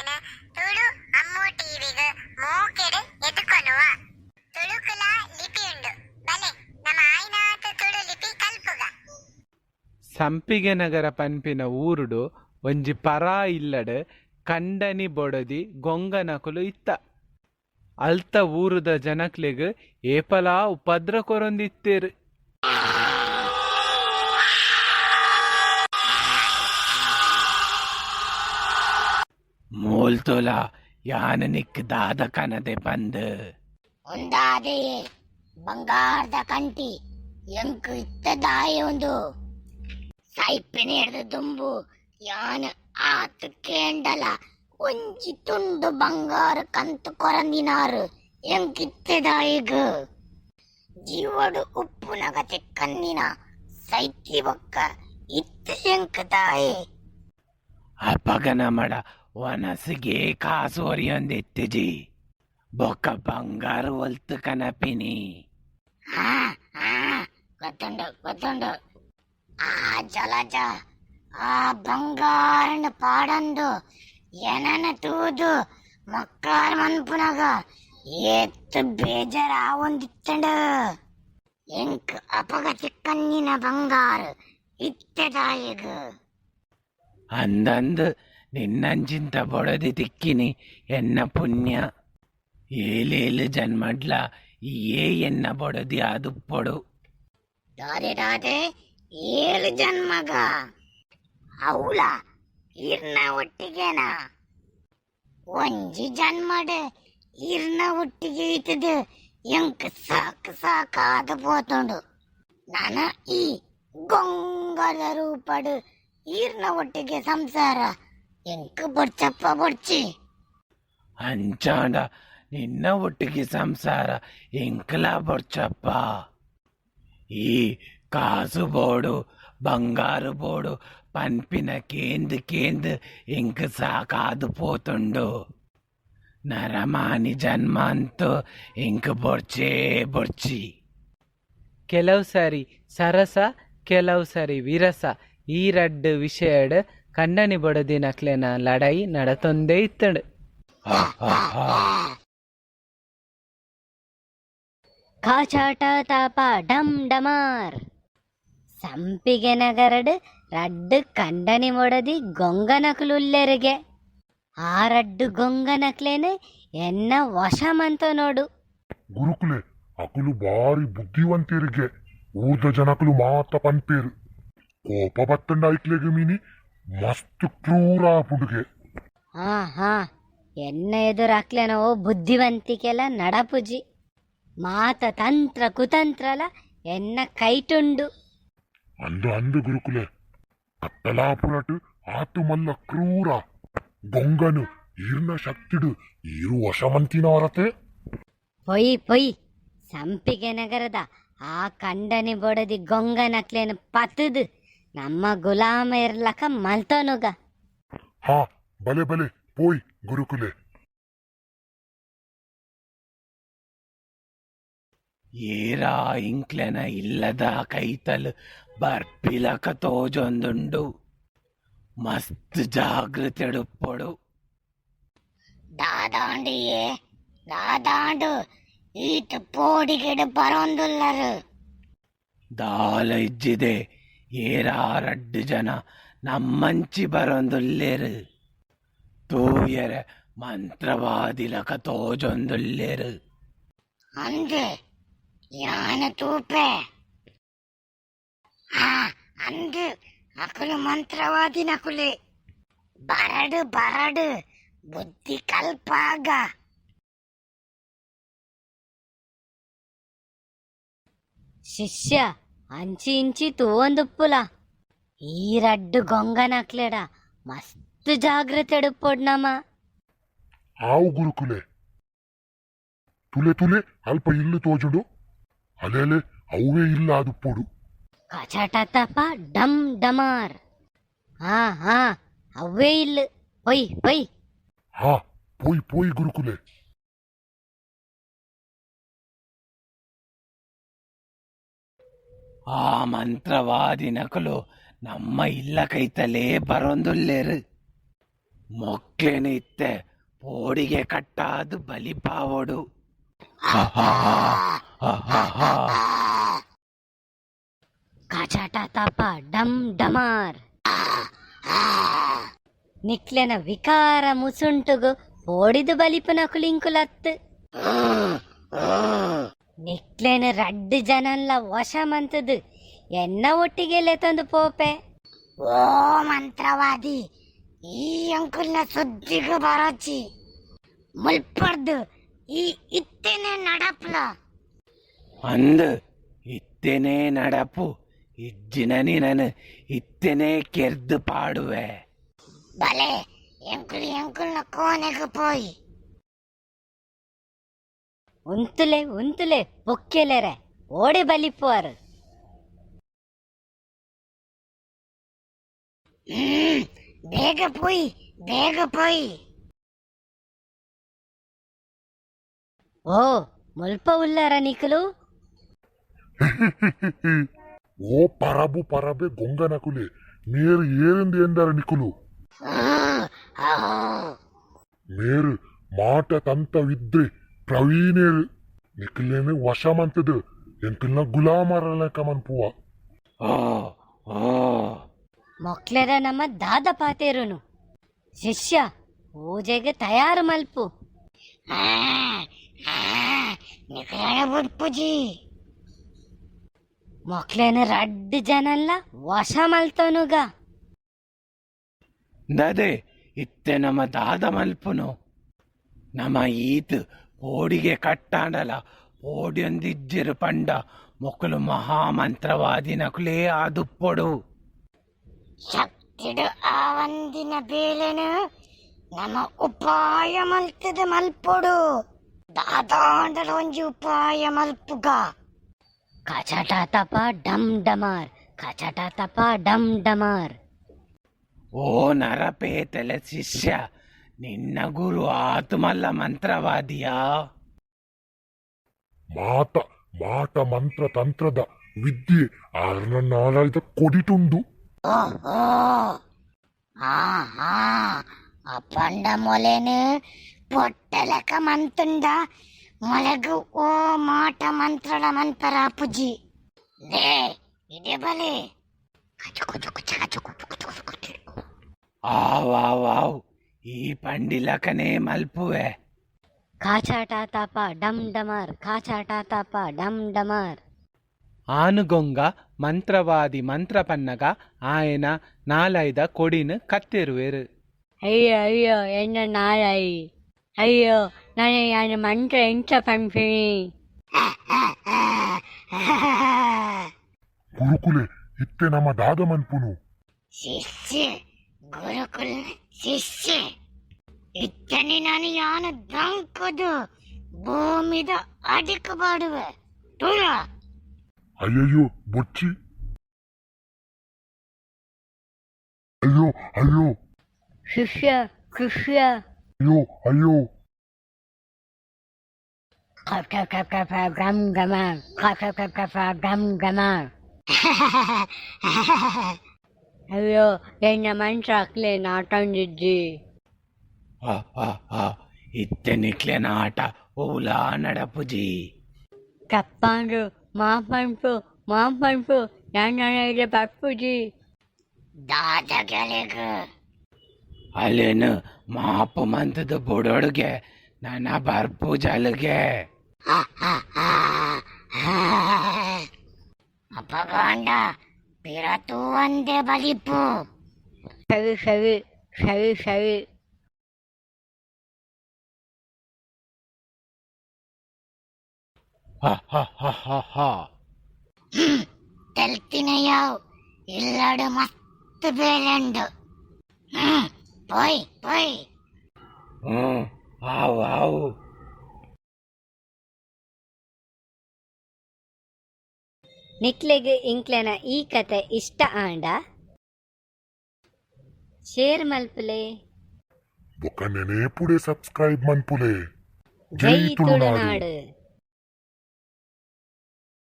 ನಿಕ್ಲೆನ್ ತುಳು ಅಮ್ಮು ಟಿವಿಗ್ ಮೋಕೆಡ್ ಎದುಕೊನುವ. ತುಳುಕುಲಾ ಲಿಪಿ ಉಂಡು ಬಲೆ ನಮ ಆಯಿನಾತ್ ತುಳು ಲಿಪಿ ಕಲ್ಪುಗ. ಸಂಪಿಗೆ ನಗರ ಪನ್ಪಿನ ಊರುಡು ಒಂಜಿ ಪರಾ ಇಲ್ಲಡ್ ಕಂಡನಿ ಬೊಡದಿ ಗೊಂಗನಕುಲು ಇತ್ತ. ಅಲ್ತ ಊರುದ ಜನಕ್ಲೆಗ್ ಏಪಲಾ ಉಪದ್ರ ಕೊರೊಂದಿತ್ತೆರ್. ಮೂಲ್ ತೂಲ ಯಾನ್ ನಿಕ್ಕ್ ದಾದ ಕನದೆ ಪಂದ್. ಉಂದಾದೆಯೇ ಬಂಗಾರ್ದ ಕಂಟಿ ಎಂಕ್ ಇತ್ತೆ ದಾಯೆ ಉಂದು ಸೈಪಿನೆಡ್ದ್ ದುಂಬು ಯಾನ್ ಆತ್ ಕೇಂಡಲ ಒಂಜಿ ತುಂಡು ಬಂಗಾರ್ ಕಂತ್ ಕೊರಂದಿನಾರ್ ಎಂಕ್ ಇತ್ತೆ ದಾಯೆಗ್ ಜೀವೊಡು ಉಪ್ಪುನಗ ತಿಕ್ಕಂದಿನ ಸೈತಿ ಬೊಕ್ಕ ಇತ್ತೆ ಎಂಕ್ ದಾಯೆ. ಅಪಗ ನಮಡ ವನಸ್ಗೇ ಕಾಸ್ ಒರಿಯೊಂದಿತ್ತಿಜಿ ಬೊಕ್ಕ ಬಂಗಾರ್ ಒಲ್ತ್ ಕನಪಿನಿ. ಆ ಆ ಗೊತ್ತುಂಡು ಗೊತ್ತುಂಡು ಆ ಜಲಜ ಆ ಬಂಗಾರನ್ ಪಾಡೊಂದು ಎನನ್ ತೂದು ಮಕ್ಕಾರ್ ಮನ್ಪುನಗ ಏತ್ ಬೇಜಾರ್ ಆವೊಂದಿತ್ತ್ಂಡ್. ಎಂಕ್ ಅಪಗ ತಿಕ್ಕಂದಿನ ಬಂಗಾರ್ ಇತ್ತೆ ದಾಯೆಗ್? ಅಂದಂದ್ ನಿನ್ನಂಚಿಂತ ಬೊಡದಿ ತಿಕ್ಕಿನಿ ಎನ್ನ ಪುಣ್ಯ. ಏಲೇಲ್ ಜನ್ಮಡ್ಲಾ ಈಯೇ ಎನ್ನ ಬೊಡದಿ ಆದುಪ್ಪೊಡು. ದಾದೆ ದಾದೆ ಏಲ್ ಜನ್ಮಗ ಅವುಲ ಇರ್ನ ಒಟ್ಟಿಗೆನಾ? ಒಂಜಿ ಜನ್ಮಡ್ ಇರ್ನ ಒಟ್ಟಿಗೆ ಇತ್ತ್ದ್ ಎಂಕ್ ಸಾಕ್ ಸಾಕಾದ್ ಪೋತುಂಡು. ನನ ಈ ಗೊಂಗದ ರೂಪಡ್ ಈರ್ನ ಒಟ್ಟಿಗೆ ಸಂಸಾರ ಎಂಕ್ ಬೊಡ್ಚಪ್ಪ ಬೊಡ್ಚಿ. ಅಂಚಾಂಡ ನಿನ್ನ ಒಟ್ಟಿಗೆ ಸಂಸಾರ ಎಂಕ್ಲಾ ಬೊಡ್ಚಪ್ಪ. ಈ ಕಾಸು ಬೋಡು ಬಂಗಾರ್ ಬೋಡು ಪನ್ಪಿನ ಕೇಂದ್ ಕೇಂದ್ ಎಂಕ್ ಸಾಕಾದ್ ಪೋತುಂಡು. ನರಮಾನಿ ಜನ್ಮ ಅಂತು ಎಂಕ್ ಬೊಡ್ಚೇ ಬೊಡ್ಚಿ. ಕೆಲವು ಸಾರಿ ಸರಸ ಕೆಲವು ಸಾರಿ ವಿರಸ ಈ ರಡ್ಡ್ ವಿಷಯಡ್ ಕಂಡನಿ ಬೊಡದಿನಕ್ಲೆನ ಲಡಾಯಿ ನಡತೊಂದೇ ಇತ್ತ್ಂಡ್. ಕಾಚಾಟ ತಾಪ ಡಂ ಡಮಾರ್ ಸಂಪಿಗೆ ನಗರಡ್ ರಡ್ಡ್ ಕಂಡನಿ ಮೊಡದಿ ಗೊಂಗನಕುಲು ಉಲ್ಲೆರ್ಗೆ. ಆ ರಡ್ಡ್ ಗೊಂಗನಕ್ಲೆನ್ ಎನ್ನ ವಶ ಮಂತೊನೊಡು. ಗುರುಕುಲೆ ಅಕುಲು ಬಾರಿ ಬುದ್ಧಿವಂತೆರ್ಗೆ ಊರ್ದ ಜನಕುಲು ಮಾತ ಪನ್ಪೆರ್ ಕೋಪ ಬತ್ತಂಡ ಐಕ್ಲೆಗ್ ಮಿನಿ ಮಸ್ತ್ ಕ್ರೂರ ಆಪುಂಡುಗೆ. ಹಾ ಹಾ ಎನ್ನ ಎದುರು ಅಕ್ಲೆನ ಓ ಬುದ್ಧಿವಂತಿಕೆಲ ನಡಪುಜಿ. ಮಾತ ತಂತ್ರ ಕುತಂತ್ರಲ ಎನ್ನ ಕೈಟುಂಡು. ಅಂದ್ ಅಂದ್ ಗುರುಕುಲೆ ಕತ್ತಲಾಪುರಟ್ ಆತ್ ಮಲ್ಲ ಕ್ರೂರ ಗೊಂಗನ್ ಈರ್ನ ಶಕ್ತಿಡ್ ಈರ್ ವಶ ಮಂತಿನಾರತೆ. ಪೊಯ್ ಪೊಯ್ ಸಂಪಿಗೆ ನಗರದ ಆ ಕಂಡನಿ ಬೊಡದಿ ಗೊಂಗನಕ್ಲೆನ್ ಪತ್ತ್ದ್ ನಮ್ಮ ಗುಲಾಮೆರ್ಲಕ ಮಲ್ತೊನುಗ. ಹಾ ಬಲೆ ಬಲೆ ಪೋಯ್ ಗುರುಕುಲೆ. ಏರಾ ಎಂಕ್ಲೆನ ಇಲ್ಲದ ಕೈತಲ್ ಬರ್ಪಿಲಕ ತೋಜೊಂದುಂಡು. ಮಸ್ತ್ ಜಾಗ್ರತೆಡ್ ಉಪ್ಪೊಡು. ದಾದಾಂಡಿಯೇ ದಾದಾಂಡ್ ಈತ್ ಪೋಡಿಗೆಡ್ ಬರೊಂದುಲ್ಲರ್. ದಾಲ ಇಜ್ಜಿದೆ ಏರಾ ರಡ್ಡ್ ಜನ ನಮ್ಮಂಚಿ ಬರೊಂದುಲ್ಲೆರ್. ತೂಯೆರೆ ಮಂತ್ರವಾದಿಲಕ ತೋಜೊಂದುಲ್ಲೆರ್. ಅಂದ್ ಯಾನ್ ತೂಪೆ. ಆ ಅಂದ್ ಅಕುಲು ಮಂತ್ರವಾದಿನಕುಲೆ. ಬರಡ್ ಬರಡ್ ಬುದ್ಧಿ ಕಲ್ಪಾಗ. ಶಿಷ್ಯ ಅಂಚಿ ಇಂಚಿ ತೂವೊಂದುಪ್ಪುಲ. ಈ ರಡ್ಡ್ ಗೊಂಗನಕ್ಲೆಡ ಮಸ್ತ್ ಜಾಗ್ರತೆಡ್ ಉಪ್ಪೊಡು ನಮ. ಆವು ಗುರುಕುಲೆ. ತುಲೆ ತುಲೆ ಅಲ್ಪ ಇಲ್ಲ್ ತೋಜುಂಡು. ಅಲೆ ಅಲೆ ಅವ್ವೇ ಇಲ್ಲ್ ಆದುಪ್ಪೊಡು. ಕಚಟತಪ ಡಂ ಡಮಾರ್. ಹಾ ಹಾ ಅವ್ವೇ ಇಲ್ಲ್ ಪೊಯ್ ಪೊಯ್. ಹಾ ಪೋಯಿ ಪೋಯಿ ಗುರುಕುಲೆ. ಆ ಮಂತ್ರವಾದಿನಕುಲು ನಮ್ಮ ಇಲ್ಲ ಕೈತಲೇ ಬರೊಂದುಲ್ಲೆರ್. ಮೊಕ್ಲೆನ ಇತ್ತೆ ಪೋಡಿಗೆ ಕಟ್ಟಾದು ಬಲಿಪಾವೊಡು. ಕಚಟ ತಪ ಡಮ್ ಡಮಾರ್. ನಿಕ್ಲೆನ ವಿಕಾರ ಮುಸುಂಟುಗು ಪೋಡಿದು ಬಲಿಪುನಕುಲು ಇಂಕುಲತ್ತು. ನಿಕ್ಲೆನ ರಡ್ಡ್ ಜನನ್ಲ ವಶ ಮಂತುದು ಎನ್ನ ಒಟ್ಟಿಗೆ ಲೆತೊಂದು ಪೋಪೆ. ಓ ಮಂತ್ರವಾದಿ, ಈ ಅಂಕಲ್ನ ಸುದ್ದಿಗೆ ಬರಚಿ ಮುಲ್ಪರ್ದು ಈ ಇತ್ತೇನೆ ನಡಪ್ಲ. ಅಂದ್, ಇತ್ತೆನೇ ನಡಪು. ಇಜ್ಜಿನ ನಿನನ್ ಇತ್ತೆನೇ ಕೆರ್ದು ಪಾಡುವೆ. ಬಲೆ, ಎಂಕುಲು ಎಂಕುಲ್ನ ಕೋನೆಗೆ ಪೋಯಿ. ಉಂತುಲೆ ಉಂತುಲೆ ಪೊಕ್ಕೆಲೆರೆ, ಓಡೆ ಬಲಿಪುವರು? ಬೇಗ ಪೋಯಿ, ಬೇಗ ಪೋಯಿ. ಓ, ಮುಲ್ಪ ಉಲ್ಲರ ನಿಕುಲು? ಓ ಪರಬು ಪರಬೆ ಗೊಂಗನಕುಲೆ, ಮೇರು ಏರಿಂದ ಎಂದರ ನಿಕುಲು? ಮೇರು ಮಾಟ ತಂತ ವಿದ್ರೆ ಪ್ರವೀಣೇರು. ನಿಕುಲೇನು ವಶ ಮಂತದು ಎಂಕಲ್ನ ಗುಲಾಮರಲಕ ಮನ್ಪುವ. ಓ ಓ. ಮೊಕ್ಲೆರ ನಮ್ಮ ದಾದ ಪಾತೇರುನು? ಶಿಷ್ಯ, ಪೂಜೆಗೆ ತಯಾರು ಮಲ್ಪು. ನಿಕಲನ ಬುಡ್ಪುಜಿ. ಮೊಕ್ಲೆನ ರಡ್ಡ್ ಜನಲ್ಲ ವಶ ಮಲ್ತೋನುಗ. ದದೆ, ಇತ್ತೆ ನಮ್ಮ ದಾದ ಮಲ್ಪುನು? ನಮ ಈತ್ ಪೋಡಿಗೆ ಕಟ್ಟಾಂಡಲ ಪೋಡಿಯೊಂದಿಜ್ಜಿರು ಪಂಡ ಮೊಕುಲು ಮಹಾಮಂತ್ರವಾದಿನಕುಲೇ ಆದುಪ್ಪೊಡು. ಶಕ್ತಿಡು ಆವಂದಿನ ಬೇಲೆನು ನಮ ಉಪಾಯ ಮಲ್ತದ ಮಲ್ಪೊಡು. ದಾದಾಂಡಲ ಒಂಜಿ ಉಪಾಯ ಮಲ್ಪುಗ. ಕಚಟ ತಪ ಡಮ್ ಡಮಾರ್, ಕಚಟ ತಪ ಡಮ್ ಡಮಾರ್. ಓ ನರಪೇತಲೆ ಶಿಷ್ಯ, ನಿನ್ನ ಗುರು ಆತುಮಲ್ಲ ಮಂತ್ರವಾದಿಯಾ? ಮಾತ ಮಾಟ ಮಂತ್ರ ತಂತ್ರದ ವಿದ್ಯೆ ಆರ್ನ ನಾಲಾಯ್ದ ಕೊಡಿಟುಂಡು. ಓಹೋ, ಆಹಾ, ಅಪಂಡ ಮೊಲೆನು ಪೊಟ್ಟಲಕ ಮಂತುಂಡ ಮೊಲೆಗು ಓ ಮಾಟ ಮಂತ್ರಳ ಮಂತರ ಪುಜಿ ಲೇ, ಇದೆ ಬಲೆ. ಆವ್ ಆವ್ ಆವ್, ಈ ಪಂಡಿಲಕನೇ ಮಲ್ಪುವೆ. ಕಾಚಾಟ ತಪ ಡಮ್ ಡಮಾರ್, ಕಾಚಾಟ ತಪ ಡಮ್ ಡಮಾರ್. ಆನುಗೊಂಗ ಮಂತ್ರವಾದಿ ಮಂತ್ರ ಪನ್ನಗ ಆಯನ ನಾಲೈದ ಕೊಡಿನ್ ಕತ್ತೆರುವೆರು. ಅಯ್ಯೋ ಅಯ್ಯೋ, ಎನ್ನ ನಾಲಾಯಿ! ಅಯ್ಯೋ, ನಾನು ನಾನು ಮಂತ್ರ ಎಂತ ಪನ್ಪಿನಿ? ಗುರುಕುಲೆ, ಇತ್ತೆ ನಮ್ಮ ದಾದ ಮನ್ಪುನು? ಶಿಷ್ಯ, ಗುರುಕುಲ ಶಿಷ್ಯ, ಇತ್ತನೆ ನಾನು ಯಾನ ದಂಕದು ಭೂಮಿದ ಅಡಿಕ ಬಾಡುವೆ ತುಳ. ಅಯ್ಯಯ್ಯೋ, ಬೊಚ್ಚಿ, ಅಯ್ಯೋ ಅಯ್ಯೋ. ಶಿಷ್ಯ, ಶಿಷ್ಯ. ಅಯ್ಯೋ ಅಯ್ಯೋ. ಕಪ ಕಪ ಕಪ ಗಮ್ ಗಮ, ಕಪ ಕಪ ಕಪ ಗಮ್ ಗಮ. ಅಯ್ಯೋ, ಎನ್ನ ಮಂತ್ರ ಅಕ್ಲೆ ನಾಟೊಂದಿಜ್ಜಿ. ಆ ಆ ಆ, ಇತ್ತೆ ನಿಕ್ಲೆನ ಆಟ ಓಲಾ ನಡಪುಜಿ. ತಪ್ಪಾಂಡು, ಮಾಪನ್ಪು ಮಾಪನ್ಪು, ನಾನು ಇದೆ ಪಪ್ಪುಜಿ. ದಾದಗಳಿಗ ಅಲ್ಲೇನು ಮಾಪು ಮಂತದ ಬುಡೊಡುಗೆ, ನನ್ನ ಬರ್ಪು ಜಲುಗೆ. ಅಪಗಾಂಡ ಪಿರತು ಒಂದೇ ಬಲಿಪು. ಸರಿ ಸರಿ ಸರಿ ಸರಿ. ಹ ಹ ಹ ಹ ಹ. ತೆಲ್ತಿನ ಯಾವ್ ಇಲ್ಲಡು ಮಸ್ತ್ ಬೇಲೆಂಡು. ಪೋಯ್ ಪೋಯ್. ಹ್ಮ್, ಆವ್ ಆವ್. ನಿಕ್ಲೆಗ್ ಇಂಕ್ಲೆನ ಈ ಕತೆ ಇಷ್ಟ ಆಂಡ ಶೇರ್ ಮಲ್ಪುಲೆ. ಬೊಕ ನೆನೆಪುಡೆ ಸಬ್ಸ್ಕ್ರೈಬ್ ಮನ್ಪುಲೆ. ಜೈ ಜೈ ತುಳುನಾಡು. ತುಳುನಾಡು.